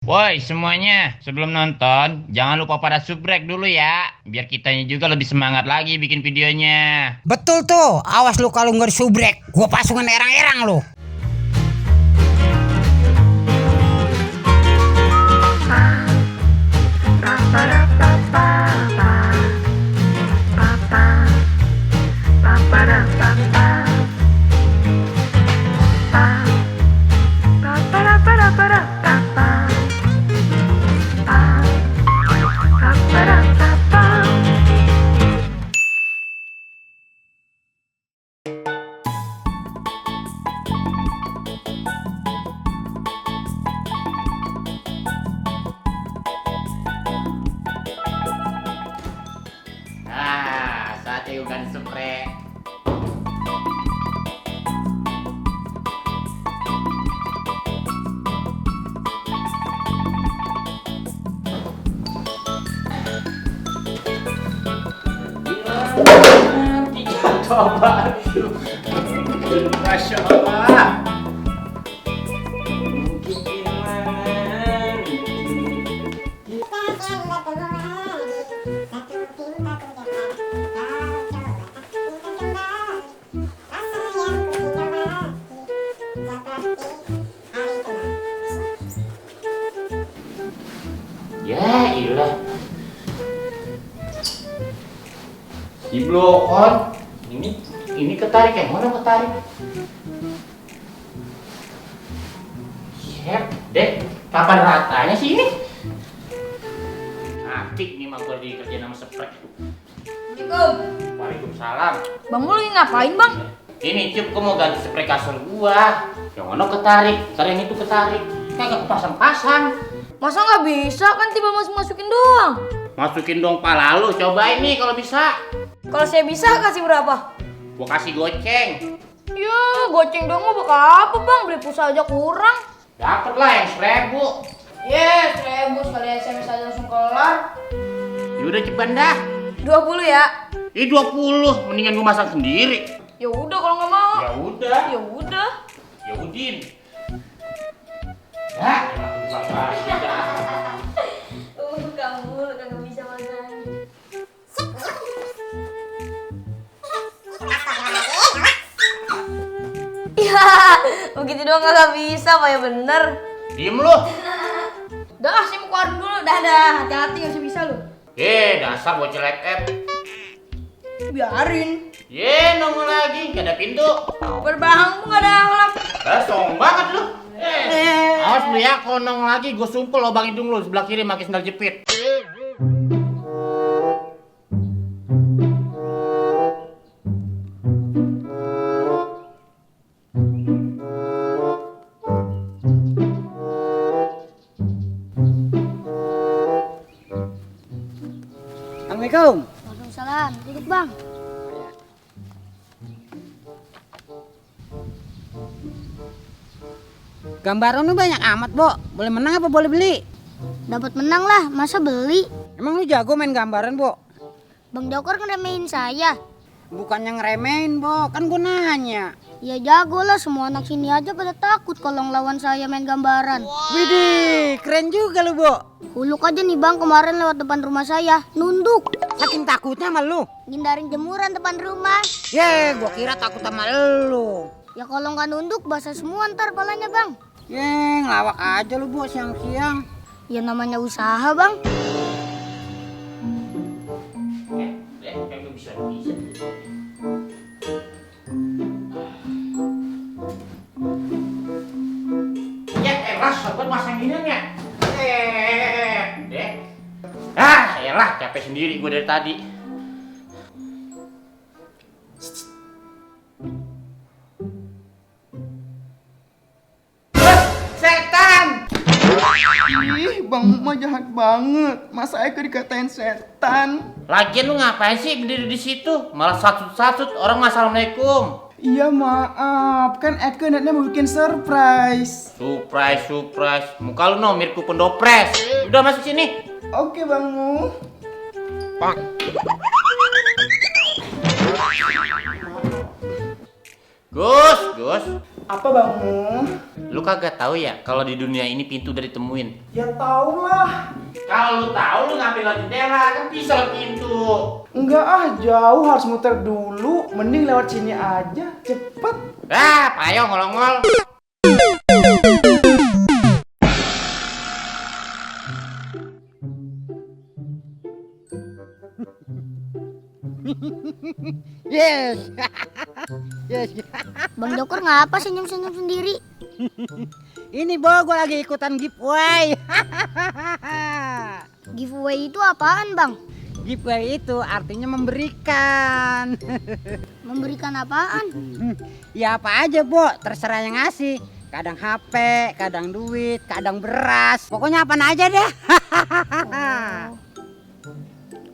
Woi semuanya, sebelum nonton jangan lupa pada subrek dulu ya, biar kitanya juga lebih semangat lagi bikin videonya. Betul tuh, awas lu kalau nggak disubrek, gua pasungan erang-erang lu. Nah, saatnya udah subrek. Coba, Masya Allah. Ya ilah. Di blokon. Ini ketarik yang mana ketarik? Siap, deh. Kapan ratanya sih ini? Apik nih mah gua dikerjain sama sprek. Assalamualaikum. Waalaikumsalam. Bang Mul lagi ngapain bang? Ini Cup, gua mau ganti sprek kasur gua. Yang mana ketarik? Karena yang itu ketarik. Kagak pasang-pasang. Masa nggak bisa kan tiba masukin doang? Masukin dong pala lu, cobain nih kalau bisa. Kalau saya bisa kasih berapa? Gua kasih goceng. Ya goceng dong mau bakal apa bang? Beli pulsa aja kurang. Dapet lah yang 1000. Yes, 1000 sekali SMS aja langsung kelar. Yaudah cepetan dah. 20 ya? 20, mendingan gua masak sendiri. Ya udah kalau nggak mau. Ya udah. Ya udah. Ya udin. Ya, Kamu kagak bisa masak. Ya, begitu doang kagak bisa, Pak ya bener. diem lu. Dah, saya mau keluar dulu. Dadah, hati-hati nggak bisa lu. Dasar bocil FF. Biarin. Nongol lagi, gak ada pintu. Berbahang nggak ada ngelap. Sombong banget lu. Awas lu ya, kalau nongol lagi gue sumpel lubang hidung lu sebelah kiri pakai sendal jepit. Assalamualaikum. Waalaikumsalam. Duduk bang. Gambaran lu banyak amat, Bo. Boleh menang apa boleh beli? Dapat menang lah. Masa beli? Emang lu jago main gambaran, Bo? Bang Jokor ngeremehin saya. Bukannya ngeremehin, Bo. Kan gua nanya. Ya jago lah. Semua anak sini aja pada takut kalau ngelawan saya main gambaran. Widih, keren juga lu, Bo. Huluk aja nih bang kemarin lewat depan rumah saya. Nunduk. Saking takutnya sama lu. Ngindarin jemuran depan rumah. Gua kira takut sama lu. Ya kalau nggak nunduk basah semua ntar palanya bang. Ngelawak aja lu, Bo, siang-siang. Ya namanya usaha bang. Kayak bisa. Ya elah, sobat masang ginian ya. Dek. Elah, capek sendiri gue dari tadi. Setan! Ih, Bang mah jahat banget. Masa Eka dikatain setan? Lagian lu ngapain sih berdiri di situ? Malah satut-satut orang assalamualaikum. Iya maaf, kan Eka niatnya mau bikin surprise. Surprise. Muka lu no mirip pendopres. Udah masuk sini. Oke Bangmu. Gus. Apa Bangmu? Lu kagak tahu ya kalau di dunia ini pintu udah ditemuin? Ya tau lah. Kalau lu tahu lu ngapain lewat jendela? Kan bisa lewat pintu. Enggak ah, jauh harus muter dulu. Mending lewat sini aja, cepet. Ah, payo ngolong-ngol. Yes. Yes. Bang Joker ngapa senyum-senyum sendiri? Ini Bo, gue lagi ikutan giveaway. Giveaway itu apaan bang? Giveaway itu artinya memberikan. Memberikan apaan? Ya apa aja Bo, terserah yang ngasih. Kadang HP, kadang duit, kadang beras. Pokoknya apaan aja deh.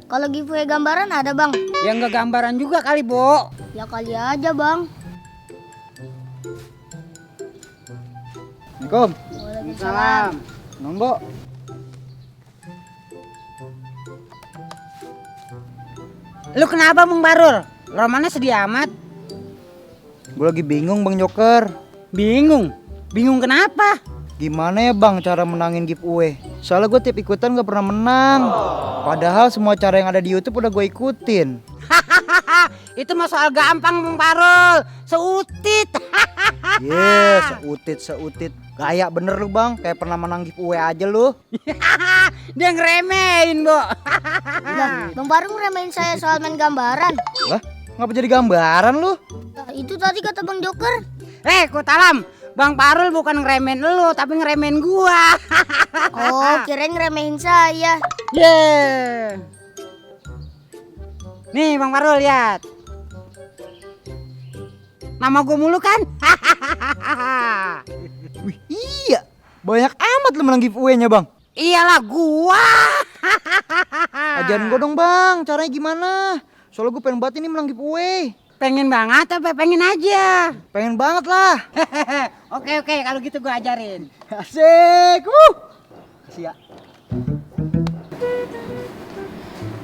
Kalau giveaway gambaran ada bang? Ya enggak gambaran juga kali Bo. Ya kali aja bang. Assalamualaikum. Waalaikumsalam. Nunggu. Lu kenapa Bang Barul? Romannya sedih amat. Gue lagi bingung Bang Joker. Bingung? Bingung kenapa? Gimana ya Bang cara menangin giveaway? Soalnya gue tiap ikutan gak pernah menang. Padahal semua cara yang ada di YouTube udah gue ikutin. Itu mah soal gampang Bang Barul. Seutit. Yes, seutit. Gaya bener lu Bang, kayak pernah menang giveaway aja lu. Dia ngeremehin Bo. Lah, Bang Baru ngeremehin saya soal main gambaran. Lah, ngapa jadi gambaran lu? Nah, itu tadi kata Bang Joker. Kutalam, Bang Barul bukan ngeremehin lu, tapi ngeremehin gua. Oh, kirain ngeremehin saya. Yeah. Nih Bang Barul lihat. Nama gua mulu kan? Wih, iya. Banyak amat lu menang giveaway-nya Bang. Iyalah gua. Ajarin gue dong Bang, caranya gimana? Soalnya gue pengen banget ini menang giveaway. Pengen banget apa pengen aja? Pengen banget lah. Oke, kalau gitu gua ajarin. Asik. Kasih ya.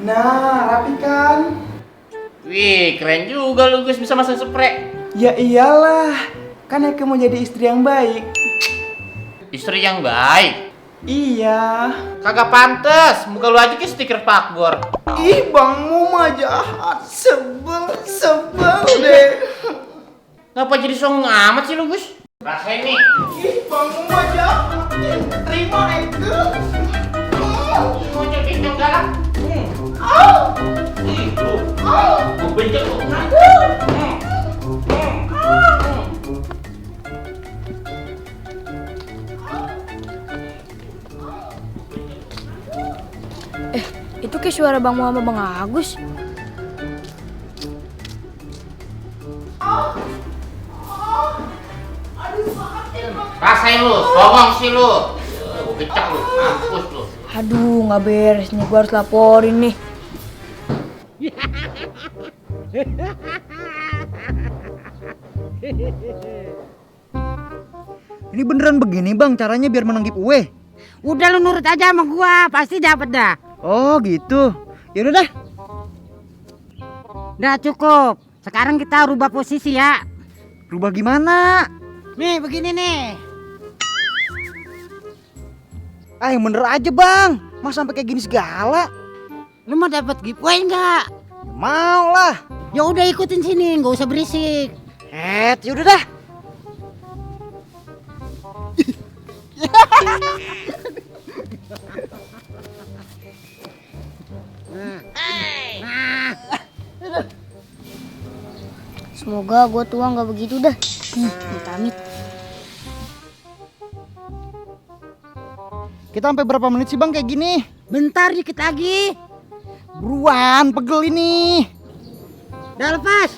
Nah, rapi kan? Wih, keren juga lu Gus bisa masang spray. Ya iyalah. Kan Eke mau jadi istri yang baik. Istri yang baik. Iya. Kagak pantes, muka lu aja kayak stiker pakbor. Ih, Bang Mu mah jahat. Sebel deh. Ngapa jadi songong amat sih lu Gus? Rasain nih. Ih, Bang Mu mah jahat. Terima Eke. Mau jadi yang galak. Ih, lu. Mau benjol lu. Itu kayak suara Bang Mu sama Bang Agus. Rasain lu, songong sih lu. Gua kecak lu, mampus lu. Aduh, nggak beres nih. Gua harus laporin nih. Ini beneran begini Bang caranya biar menang giveaway? Udah lu nurut aja sama gua, pasti dapet dah. Oh gitu. Ya udah dah. Udah cukup. Sekarang kita rubah posisi ya. Rubah gimana? Nih begini nih. Ah yang bener aja Bang. Masa sampai kayak gini segala? Lu mau dapat giveaway nggak? Mau lah. Ya udah ikutin sini, nggak usah berisik. Ya udah dah. Semoga gua tua nggak begitu dah. Amit-amit. Kita sampai berapa menit sih Bang kayak gini? Bentar dikit lagi. Buruan, pegel ini. Udah lepas.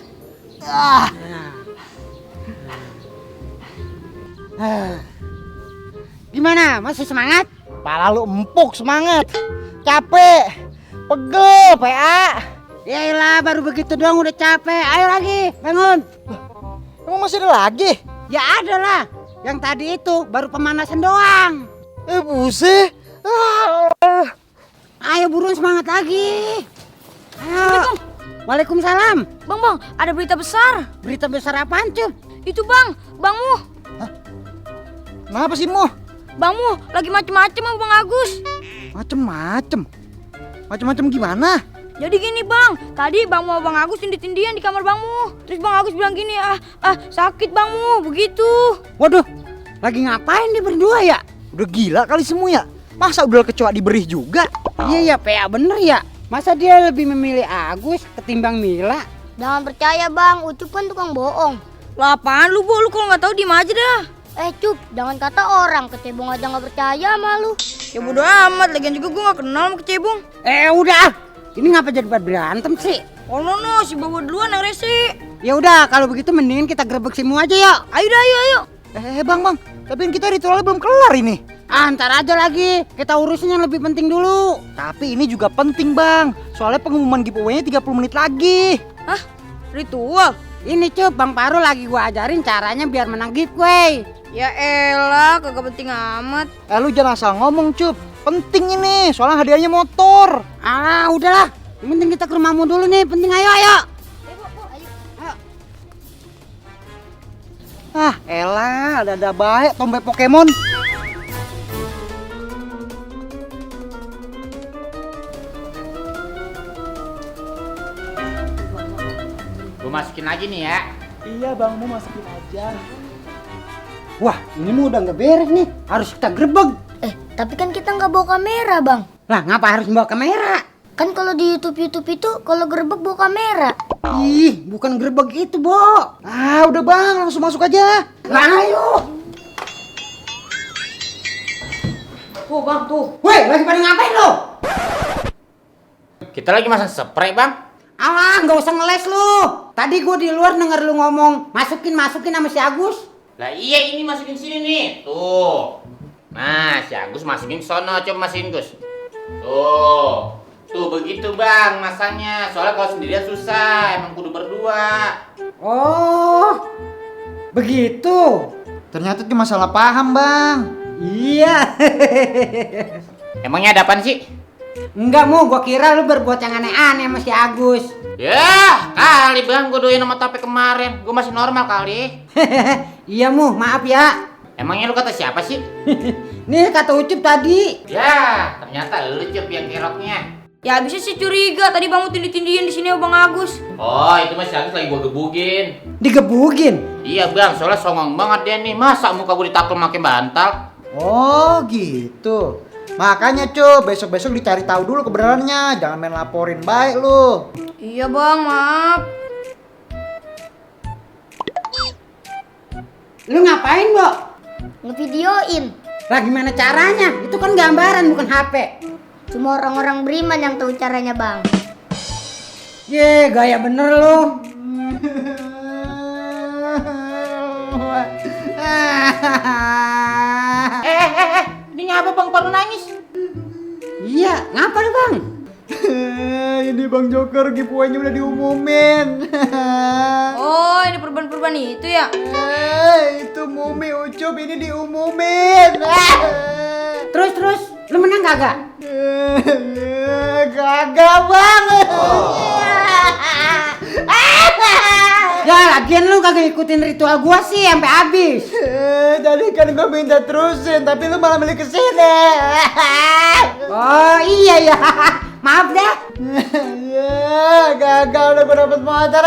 Gimana? Masih semangat? Pala lu empuk semangat. Capek. Pegel, PA. Yaelah, baru begitu doang udah capek. Ayo lagi, bangun. Emang masih ada lagi? Ya ada lah. Yang tadi itu baru pemanasan doang. Buset. Ayo buruan semangat lagi. Ayo. Waalaikumsalam. Bang, ada berita besar. Berita besar apaan, Cup? Itu Bang Mu. Kenapa sih Mo? Bang Mu lagi macem-macem sama Bang Agus. Macem-macem. Macem-macem gimana? Jadi gini bang, tadi Bang Mu sama Bang Agus tindihan di kamar Bang Mu. Terus Bang Agus bilang gini, sakit Bang Mu, begitu. Waduh, lagi ngapain dia berdua ya? Udah gila kali semua ya? Masa udah kecoa diberih juga? Iya ya, PA bener ya. Masa dia lebih memilih Agus ketimbang Mila? Jangan percaya bang, Ucup kan tukang bohong. Lah apaan lu Bu, lu kalau nggak tahu diem aja dah. Cup, jangan kata orang, Kecebong aja nggak percaya sama lu. Ya bodo amat, lagian juga gue nggak kenal sama Kecebong. Udah. Ini ngapa jadi pada berantem sih? Oh no, si bawa duluan yang rese. Ya udah, kalau begitu mendingan kita grebek semua aja yuk. Ayo dah, ayo. Bang, tapi kan kita ritualnya belum kelar ini. Ntar aja lagi, kita urusin yang lebih penting dulu. Tapi ini juga penting bang, soalnya pengumuman giveaway-nya 30 menit lagi. Hah? Ritual? Ini Cup, Bang Paru lagi gua ajarin caranya biar menang giveaway. Ya elah, kagak penting amat. Lu jangan asal ngomong Cup, penting ini, soalnya hadiahnya motor. Udahlah, yang penting kita ke rumahmu dulu nih, penting ayo. Elah, ada baik tombek Pokemon. Gue masukin lagi nih ya. Iya bang, mau masukin aja. Wah, ini mah udah nggak beres nih, harus kita grebek. Tapi kan kita nggak bawa kamera bang. Lah, ngapa harus bawa kamera? Kan kalau di YouTube itu kalau gerbek bawa kamera. Ih, bukan grebek itu, Bo. Udah bang, langsung masuk aja. Lah, ayo. Tuh bang, tuh. Woi, lagi pada ngapain lo? Kita lagi masang spray bang. Nggak usah ngeles lu. Tadi gua di luar denger lu ngomong masukin sama si Agus. Lah iya ini masukin sini nih. Tuh. Nah si Agus masukin ke sono, coba masukin Gus. Tuh begitu bang masangnya. Soalnya kalau sendirian susah, emang kudu berdua. Oh, begitu. Ternyata itu masalah paham bang. Iya. Emangnya ada apaan sih? Enggak, Mu, gua kira lu berbuat yang aneh-aneh sama si Agus. Ya kali bang, gue doain sama tope kemarin. Gue masih normal kali. Iya, Mu, maaf ya. Emangnya lu kata siapa sih? Nih kata Ucup tadi. Ya ternyata lu Cup yang keroknya. Ya abisnya sih curiga, tadi Bang Mu tindihin di sini sama Bang Agus. Oh itu mah si Agus lagi gue gebugin. Digebugin. Iya bang, soalnya songong banget dia nih. Masa muka gue ditakluk makin bantal? Oh gitu. Makanya Cup, besok-besok dicari tahu dulu kebenarannya. Jangan main laporin baik lu. Iya bang, maaf. Lu ngapain, Bo? Ngevideoin. Lah gimana caranya? Itu kan gambaran bukan HP. Cuma orang-orang beriman yang tahu caranya bang. Ye, gaya bener lu. Ini ngapa bang baru nangis? Iya, ngapa lu, Bang? Ini Bang Joker giveaway-nya udah diumumin. Oh, ini perban-perban itu ya? Itu Mumi Ucup ini diumumin. Terus, lu menang kagak? Kagak bang. Ya, lagian lu kagak ikutin ritual gua sih sampai habis. Tadi kan gua minta terusin, tapi lu malah balik kesini. Oh iya ya, maaf dah. Gagal udah gua dapet motor.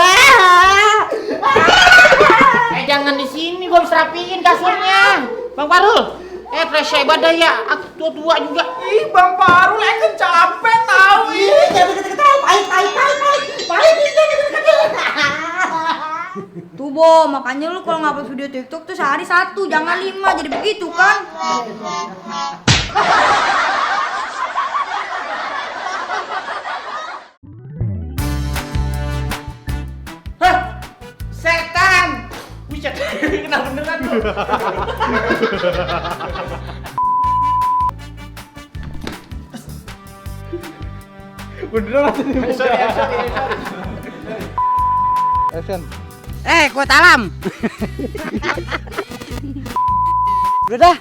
Jangan di sini, gua harus rapiin kasurnya. Bang Parul, fresh ibadah ya, aku tua-tua juga. Ih, Bang Parul kan capek tahu. Jangan deket-deket, pahit. Tuh Bo, makanya lu kalau ngupload video TikTok tuh sehari 1, jangan 5, jadi begitu kan? Hah? Setan! Bisa kena beneran tuh. Beneran tadi. Sorry. Action. Kuat alam. Udah dah.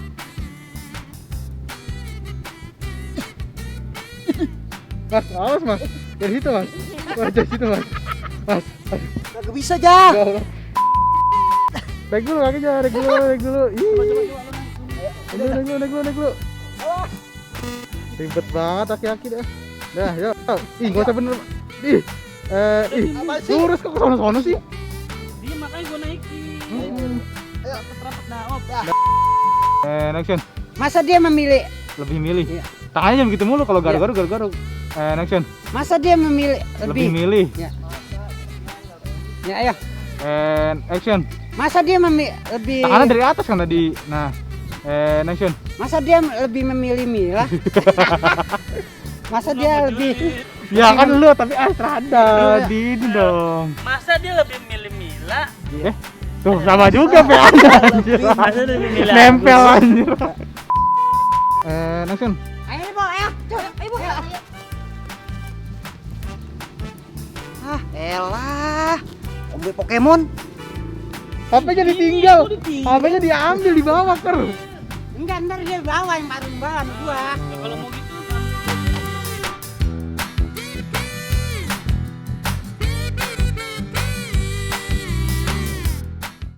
Mas, awas mas. Dari situ mas. Dari situ mas. Mas. Gak bisa aja. Baik dulu kaki aja, baik dulu. Ih. Naik dulu. Ribet banget aki-aki dah. Dah, yuk. Ih, gak usah bener. Ih, lurus kok ke sono sih? Dia makanya gue naikin. Ayo, Terapat dah, op. action. Masa dia memilih? Lebih milih. Iya. Tangannya jangan begitu mulu kalau garuk-garuk. Action. Masa dia memilih Lebih milih. Ya ayo. Action. Masa dia lebih? Tangannya dari atas kan tadi. Nah, action. Masa dia lebih memilih Mila? Masa dia lebih? Ya kan lu tapi terada di ini dong. Masa dia lebih milih Mila? Tuh sama juga Pe Anda anjir. Masa dia lebih milih Nempel Agus? anjir. Action. Ayo Bo, ayo. Ayo Bo. Ah, elah. Ombe Pokemon. HP-nya ditinggal. HP-nya diambil di bawah ter. Enggak, ntar dia bawa yang baru bawa gua. Kalau mau